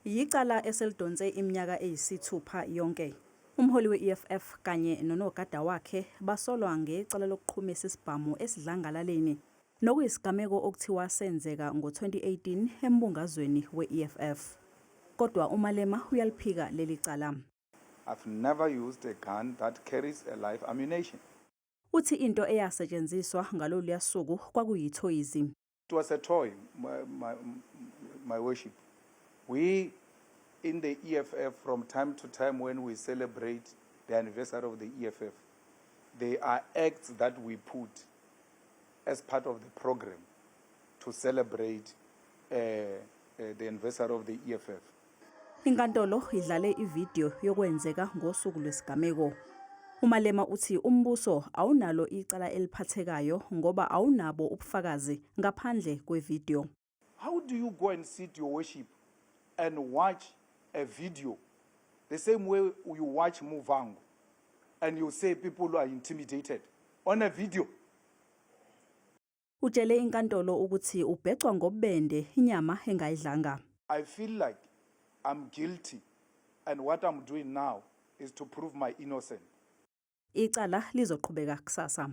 Yicala eselidonse iminyaka eyisithupha yonke. Umholi we-EFF kanye nonogada wakhe basolwa ngecala lokuqhumisa isibhamu esidlangalaleni nokuyisigameko okuthiwa senzeka ngo-2018 embungazweni we-EFF. Kodwa uMalema uyaliphika leli cala. I've never used a gun that carries a live ammunition. Uthi into eyasetshenziswa ngaloluya suku kwakuyithoyizi. It was a toy, my worship. We, in the EFF, from time to time when we celebrate the anniversary of the EFF, there are acts that we put as part of the program to celebrate the anniversary of the EFF. Inkantolo idlale ividiyo yokwenzeka ngosuku lwesigameko. UMalema uthi umbuso awunalo icala eliphathekayo ngoba awunabo ubufakazi ngaphandle kwevidiyo. How do you go and sit, your worship, and watch a video the same way you watch Muvhango and you say people are intimidated on a video? Utshele inkantolo ukuthi ubhecwa ngobende inyama engayidlanga. I feel like I'm guilty, and what I'm doing now is to prove my innocence. Icala lizoqhubeka kusasa.